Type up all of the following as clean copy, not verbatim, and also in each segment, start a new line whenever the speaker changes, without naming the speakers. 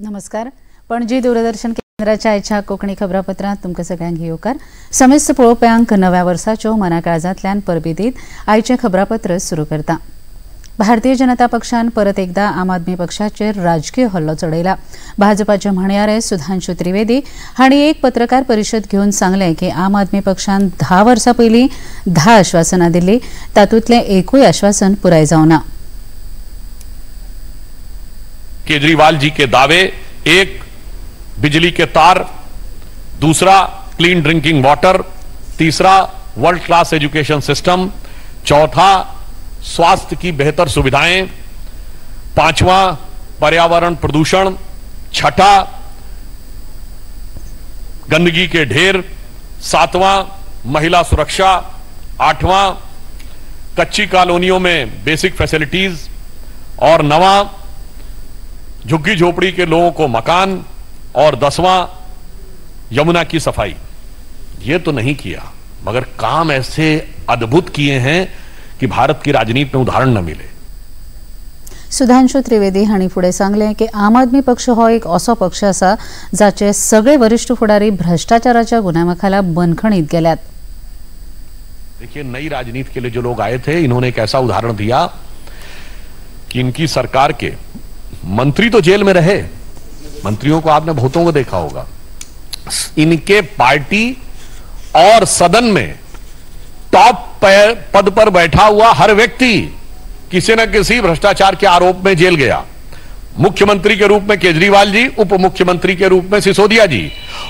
नमस्कार, पणजी दूरदर्शन केंद्राच्या आयच्या कोंकणी खबरापत्रांत तुमकां सगळ्यांक येवकार. समेस्त पळोवप्यांक नव्या वर्साच्यो मनाकाळजांतल्यान परबी दीत आयचें खबरापत्र सुरू करता. भारतीय जनता पक्षान परत एकदा आम आदमी पक्षाचेर राजकीय हल्लो चडयला. भाजपाचे म्हणयारे सुधांशु त्रिवेदी हांणी एक पत्रकार परिशद घेवन सांगलें की आम आदमी पक्षान 10 वर्सां पयलीं 10 आश्वासनां दिल्लीं, तातूंतलें एकूय आश्वासन पुराय जावना.
केजरीवाल जी के दावे, एक बिजली के तार, दूसरा क्लीन ड्रिंकिंग वाटर, तीसरा वर्ल्ड क्लास एजुकेशन सिस्टम, चौथा स्वास्थ्य की बेहतर सुविधाएं, पांचवा पर्यावरण प्रदूषण, छठा गंदगी के ढेर, सातवां महिला सुरक्षा, आठवां कच्ची कॉलोनियों में बेसिक फैसिलिटीज और नवां झुग्गी झोपड़ी के लोगों को मकान और 10वां यमुना की सफाई। ये तो नहीं किया, मगर काम ऐसे अद्भुत किए हैं कि भारत की राजनीति में उदाहरण न मिले.
सुधांशु त्रिवेदी हांणी फुडें सांगलें की आम आदमी पक्ष हो एक असो पक्ष आसा जाचे सगळे वरिष्ठ फुडारी भ्रष्टाचाराच्या गुन्ह्या खाला बंदखणीत गेल्यात.
देखिए, नई राजनीति के लिए जो लोग आए थे, इन्होंने एक ऐसा उदाहरण दिया कि इनकी सरकार के मंत्री तो जेल में रहे, मंत्रियों को आपने बहुतों को देखा होगा, इनके पार्टी और सदन में टॉप पद पर बैठा हुआ हर व्यक्ति किसी न किसी भ्रष्टाचार के आरोप में जेल गया. मुख्यमंत्री के रूप में केजरीवाल जी, उप मुख्यमंत्री के रूप में सिसोदिया जी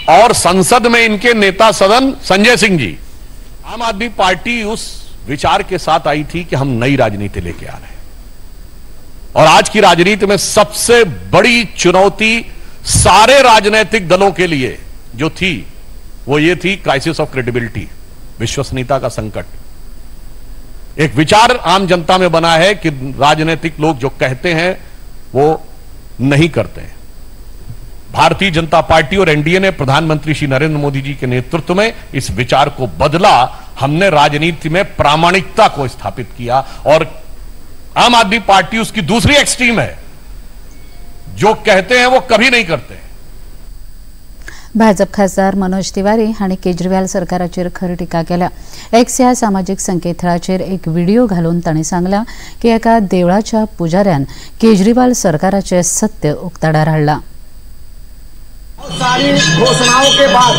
और संसद में इनके नेता सदन संजय सिंह जी. आम आदमी पार्टी उस विचार के साथ आई थी कि हम नई राजनीति लेके आ रहे हैं और आज की राजनीति में सबसे बड़ी चुनौती सारे राजनीतिक दलों के लिए जो थी वो ये थी, क्राइसिस ऑफ क्रेडिबिलिटी, विश्वसनीयता का संकट. एक विचार आम जनता में बना है कि राजनीतिक लोग जो कहते हैं वो नहीं करते हैं. भारतीय जनता पार्टी और एनडीए ने प्रधानमंत्री श्री नरेंद्र मोदी जी के नेतृत्व में इस विचार को बदला. हमने राजनीति में प्रामाणिकता को स्थापित किया और आम आदमी पार्टी उसकी दूसरी एक्सट्रीम है, जो कहते हैं वो कभी नहीं करते.
भाजप खासदार मनोज तिवारी हांणी केजरीवाल सरकाराचेर खर टिका केल्या. एक्स ह्या सामाजीक संकेतथळाचेर एक व्हिडिओ घालून तांणी सांगलां की एका देवळाच्या पुजाऱ्यान केजरीवाल सरकाराचें सत्य उक्ताडार हाडलां.
सारी घोषणाओं के बाद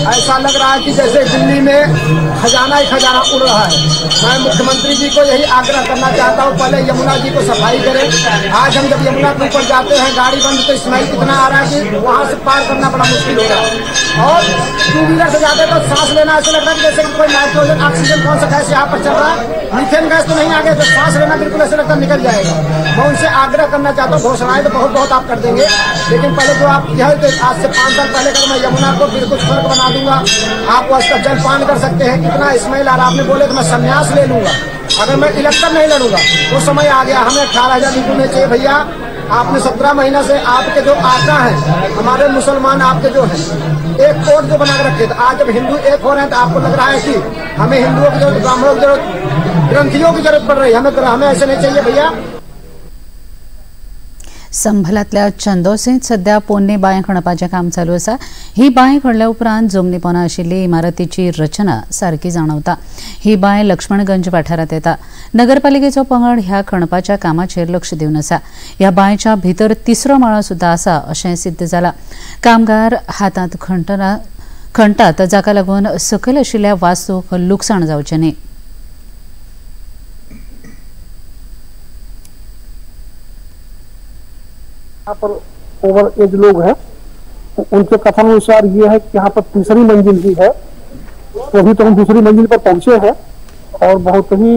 ऐसा लग रहा है कि जैसे दिल्ली में खजाना ही खजाना उड़ रहा है. मैं मुख्यमंत्री जी को यही आग्रह करना चाहता हूँ, पहले यमुना जी को सफाई करें. आज हम जब यमुना के ऊपर जाते हैं, गाड़ी बंद तो स्मेल इतना आ रहा है कि वहाँ से पार करना बड़ा मुश्किल हो रहा है. और टू व्हीलर से जाते तो सांस लेना ऐसा लग रहा है कि जैसे कोई नाइट्रोजन ऑक्सीजन कौन सा गैस यहाँ पर चल रहा है, मीथेन गैस तो नहीं आ गया, तो सांस लेना बिल्कुल ऐसा लगता निकल जाएगा. मैं उनसे आग्रह करना चाहता हूँ, घोषणाएं तो बहुत बहुत आप कर देंगे, लेकिन पहले जो आप यह आज से 5 साल पहले कर मैं यमुना को बिल्कुल स्वर्ग बना दूंगा, आप उसका जलपान कर सकते हैं, इतना स्मेल आ रहा. आपने बोले तो मैं संन्यास ले लूंगा अगर मैं इलेक्शन नहीं लड़ूंगा. वो समय आ गया, हमें 18,000 लीटर में चाहिए भैया. आपने 17 महीना से आपके जो आका हैं, हमारे मुसलमान आपके जो हैं, एक कोट जो बना के रखे थे, आज जब हिंदू एक हो रहे हैं तो आपको लग रहा है कि हमें हिंदुओं की जरूरत, ब्राह्मणों की जरूरत, ग्रंथियों की जरूरत पड़ रही है. हमें ऐसे नहीं चाहिए भैया.
संभलातल्या चंदोसेंत सध्या पोन्ने बांय खणपाचें काम चालू आसा. ही बांय खणल्या उपरांत जमनी पोना आशिल्ली इमारतीची रचना सारकी जाणवता. ही बांय लक्ष्मणगंज वाठारांत येता. नगरपालिकेचो पंगड ह्या खणपाच्या कामाचेर लक्ष दिवन आसा. ह्या बांयच्या भितर तिसरो माळो सुद्दां आसा अशें सिद्ध जालां. कामगार हातांत खणटात, जाका लागून सकयल आशिल्ल्या वास्तूक लुकसाण जावचें न्ही.
यहाँ पर ओवर एज लोग हैं, उनके कथन अनुसार ये है कि यहाँ पर तीसरी मंजिल ही है. तो अभी तो हम दूसरी मंजिल पर पहुंचे हैं और बहुत ही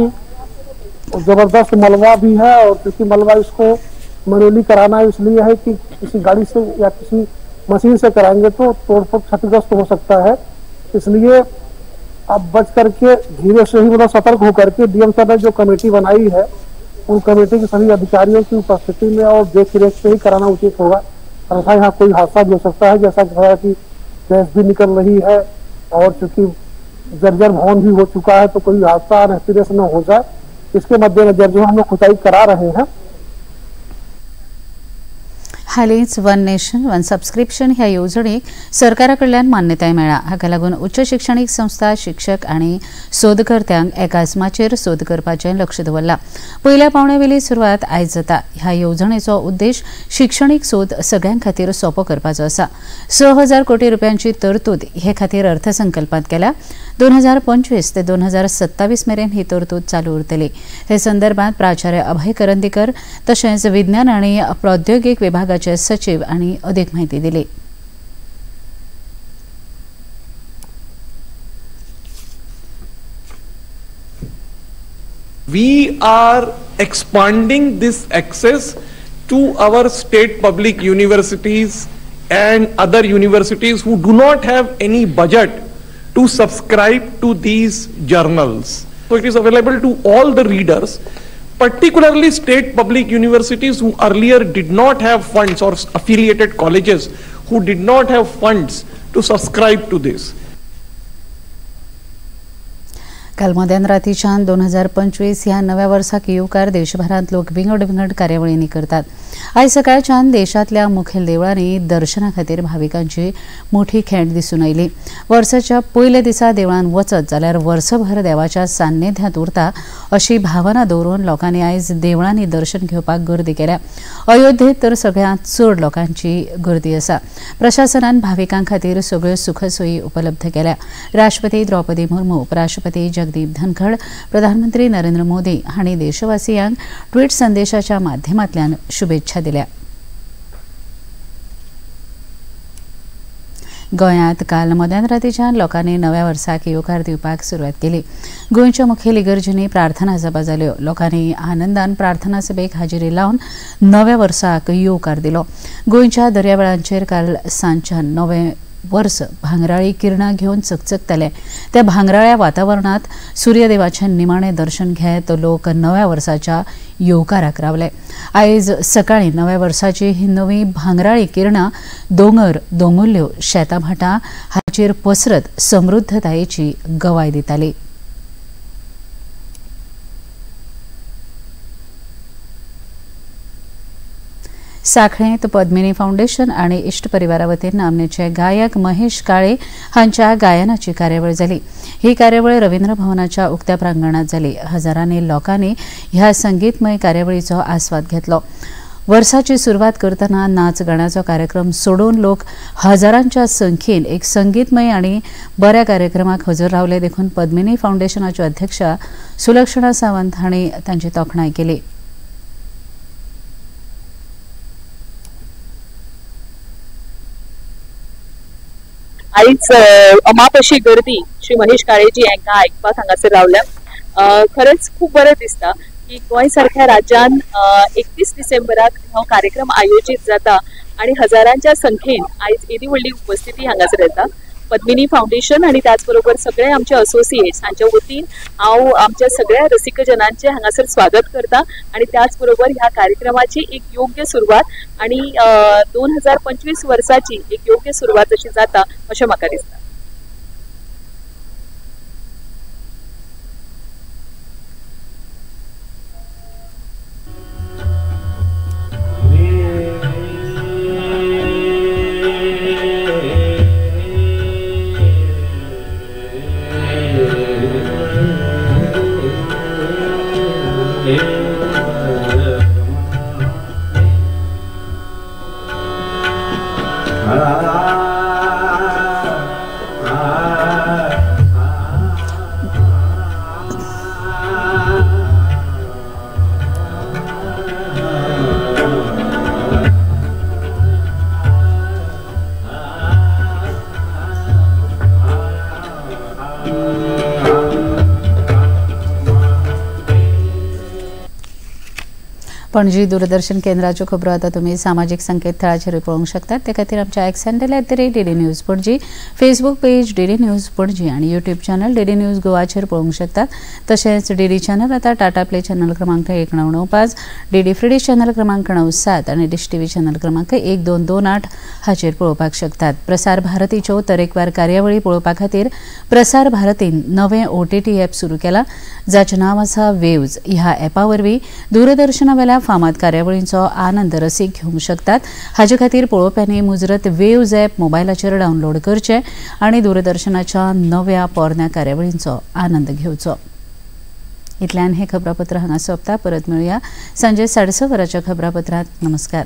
जबरदस्त मलबा भी है. और क्योंकि मलबा इसको मैनुअली कराना इसलिए है कि किसी गाड़ी से या किसी मशीन से कराएंगे तो तोड़फोड़ क्षतिग्रस्त हो सकता है. इसलिए अब बच करके धीरे से ही मतलब सतर्क होकर के डीएम सर ने जो कमेटी बनाई है, उन कमेटी के सभी अधिकारियों की उपस्थिति में और देख रेख से ही कराना उचित होगा. अन्यथा यहाँ कोई हादसा भी हो सकता है, जैसा कि गैस भी निकल रही है और चूंकि जर्जर भवन भी हो चुका है तो कोई हादसा अनहसीरियस न हो जाए, इसके मद्देनजर जो हम लोग खुदाई करा रहे हैं.
हालींच वन नेशन वन सबस्क्रिप्शन ह्या येवजणेक सरकारा कडल्यान मान्यताय मेळ्ळा. हाका लागून उच्च शिक्षणीक संस्था, शिक्षक आनी सोदकर्त्यांक एकाच माचयेर सोद करपाचें लक्ष दवरलां. पयल्या पावंड्यावेली सुरवात आयज जाता. ह्या येवजणेचो उद्देश शिक्षणीक सोद सगळ्यां खातीर सोंपो करपाचो आसा. 6,000 कोटी रुपयांची तरतूद हे खातीर अर्थसंकल्पांत केल्या. 2025 ते 2027 मेरेन ही तरतूद चालू उरतली. हे संदर्भात प्राचार्य अभय करंदीकर तशेंच विज्ञान आनी प्रौद्योगिक विभागाचे सचिव आनी अधिक माहिती दिली.
We are expanding this access to our state public universities and other universities who do not have any budget to subscribe to these journals. So it is available to all the readers, particularly state public universities who earlier did not have funds or affiliated colleges who did not have funds to subscribe to this.
काल मध्यान रातीच्यान 2025 ह्या नव्या वर्साक येवकार देशभरांत लोक विंगड विंगड कार्यावळींनी करतात. आयज सकाळच्यान देशांतल्या मुखेल देवळांनी दर्शना खातीर भाविकांची मोठी खेंट दिसून आयली. वर्साच्या पयल्या दिसा देवळांत वचत जाल्यार वर्सभर देवाच्या सान्निध्यांत उरता अशी भावना दवरून लोकांनी आयज देवळांनी दर्शन घेवपाक गर्दी केल्या. अयोध्येत तर सगळ्यांत चड लोकांची गर्दी आसा. प्रशासनान भाविकां खातीर सगळ्यो सुखसोयी उपलब्ध केल्या. राष्ट्रपती द्रौपदी मुर्मू, उपराष्ट्रपती जगदीप धनखड, प्रधानमंत्री नरेंद्र मोदी हांणी देशवासियांक ट्विट संदेशाच्या माध्यमांतल्यान शुभेच्छा दिल्या. गोंयांत काल मध्यान रातीच्यान लोकांनी नव्या वर्साक येवकार दिवपाक सुरवात केली. गोंयच्या मुखेल इगर्जींनी प्रार्थना सभा जाल्यो. लोकांनी आनंदान प्रार्थना सभेक हाजेरी लावन नव्या वर्साक येवकार दिलो. गोंयच्या दर्यावेळांचेर काल सांजच्यान नवें वर्स भांगराळी किरणां घेवन चकचकताले. त्या भांगराळ्या वातावरणांत सूर्यदेवाचें निमाणें दर्शन घेत लोक नव्या वर्साच्या येवकाराक रावले. आयज सकाळीं नव्या वर्साची ही नवी भांगराळी किरणां दोंगर, दोंगुल्ल्यो, शेतां भाटां हाचेर पसरत समृद्धतायेची गवाय दिताली. साखळेंत पद्मिनी फाउंडेशन आनी इश्ट परिवारा वतीन नामनेचे गायक महेश काळे हांच्या गायनाची कार्यावळ जाली. ही कार्यावळ रवींद्र भवनाच्या उक्त्या प्रांगणात जाली. हजारांनी लोकांनी ह्या संगीतमय कार्यावळीचो आस्वाद घेतलो. वर्साची सुरवात करतना नाच गाण्याचो कार्यक्रम सोडून लोक हजारांच्या संख्येन एक संगीतमय आनी बऱ्या कार्यक्रमाक हजर रावले. देखून पद्मिनी फाउंडेशनाच्यो अध्यक्षा सुलक्षणा सावंत हांणी तांची तोखणाय केली.
आयज अमाप अशी गर्दी श्री महेश काळेजी हांकां आयकपाक हांगासर रावल्या. खरेंच खूब बरें दिसता की गोंय सारख्या राज्यान 31 डिसेंबराक हो कार्यक्रम आयोजीत जाता आनी हजारांच्या संख्येन आयज येदी व्हडली उपस्थिती हांगासर येता. पद्मिनी फाउंडेशन आनी त्याच बरोबर सगळे आमचे असोसिएट्स हांच्या वतीन हांव आमच्या सगळ्या रसिकजनांचे हांगासर स्वागत करता आनी त्याच बरोबर ह्या कार्यक्रमाची एक योग्य सुरवात आनी 2025 वर्साची एक योग्य सुरवात अशी जाता अशें म्हाका दिसता.
पणजी दूरदर्शन केंद्राच्यो खबरो आतां तुमी सामाजीक संकेतथळाचेरूय पळोवंक शकतात. ते खातीर आमच्या X handle @DD News Panaji, Facebook page DD News Panaji आनी यूट्यूब चॅनल डीडी न्यूज गोवाचेर पळोवंक शकतात. तशेंच डीडी चॅनल आतां टाटा प्ले चॅनल क्रमांक 1995, डीडी फ्री चॅनल क्रमांक 97 आनी डिश टीव्ही चॅनल क्रमांक 1228 हाचेर पळोवपाक शकतात. प्रसार भारतीच्यो तरेकवार कार्यावळी पळोवपा खातीर प्रसार भारतीन नवें OTT app सुरू केलां, जाचें नांव आसा वेव्ज. ह्या ॲपा वरवीं दूरदर्शना वेल्या फामाद कार्यावळींचो आनंद रसीक घेवंक शकतात. हाजे खातीर पळोवप्यांनी मुजरत वेव्ज ॲप मोबायलाचेर डावनलोड करचें आनी दूरदर्शनाच्या नव्या पोरण्या कार्यावळींचो आनंद घेवचो. इतल्यान हें खबरापत्र हांगा सोंपता. परत मेळुया सांजे 6:30 वरांच्या खबरापत्रांत. नमस्कार.